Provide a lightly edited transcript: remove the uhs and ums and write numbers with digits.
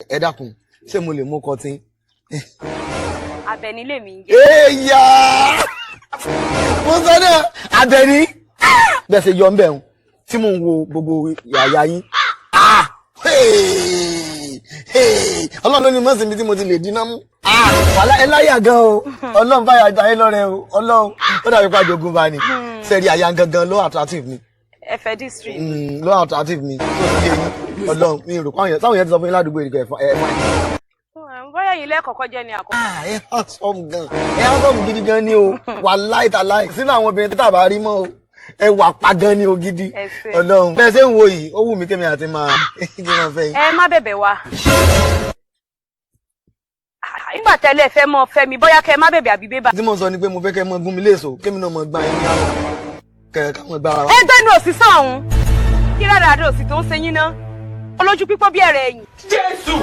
Ẹ dákun, ṣé mo lè mú kọtín? Àbẹ̀ní lèmi ń jẹ́. Èèyà, mo sọ náà, Àbẹ̀ní. Bẹ́ẹ̀ ṣe yọ ń bẹ̀ ń tí mò ń wo gbogbo yàyà yín. Ah! Hey! Hey! Ọlọ́run ló ní mọ́sí mi tí mo ti lè dínà mú. Ah! Wàhálà, ẹ láyà gan o. Ọlọ́run báyà ayé lọ́rẹ́ o. Ọlọ́run ó dàbí pàjọ ogun bá ní. Sẹ́rí, àyà gangan ló attractive mi. Ẹ̀fẹ̀ district. Ló attractive mi tó ti yé yín. Ọlọ́run mi rò pàwọn yẹn táwọn yẹn ti sọ fún yín ládùúgbò èrìkẹ́ ẹ̀fà ẹ̀fà. Bóyá yìí lẹ́ẹ̀kọ̀kọ́ jẹ́ ni àkọ́kọ́. Ah, ẹ handsome gan, ẹ handsome gidi gan ni o. Wàláì tàláì sínú àwọn obìnrin tó tàbá rí mọ́ o, ẹ wà pa gan ni o, gidi. Ẹ ṣé. Ọlọ́run, bẹ́ẹ̀ ṣe ń wo yìí, ó wù mí kémi àti máa kí n fẹ́ yín. Ẹ má bẹ̀bẹ̀ wá. Nígbà tẹ́lẹ̀ fẹ́ mọ fẹ́ mi, bóyá kẹ́ ẹ má bẹ̀bẹ̀ àbí bébà. Tí mo sọ ni pé mo fẹ́ kẹ́ mọ gún mi léèso, kémi náà mọ gbá yín ní àwọn kẹ káwọn gbára wa. Ẹgbẹ́ nu òsì sọ̀hún. Kí rárá òsì tó ń ṣe yín ná. Olójú pípọ́ bí ẹ̀rẹ̀ ẹ̀yìn. Jésù.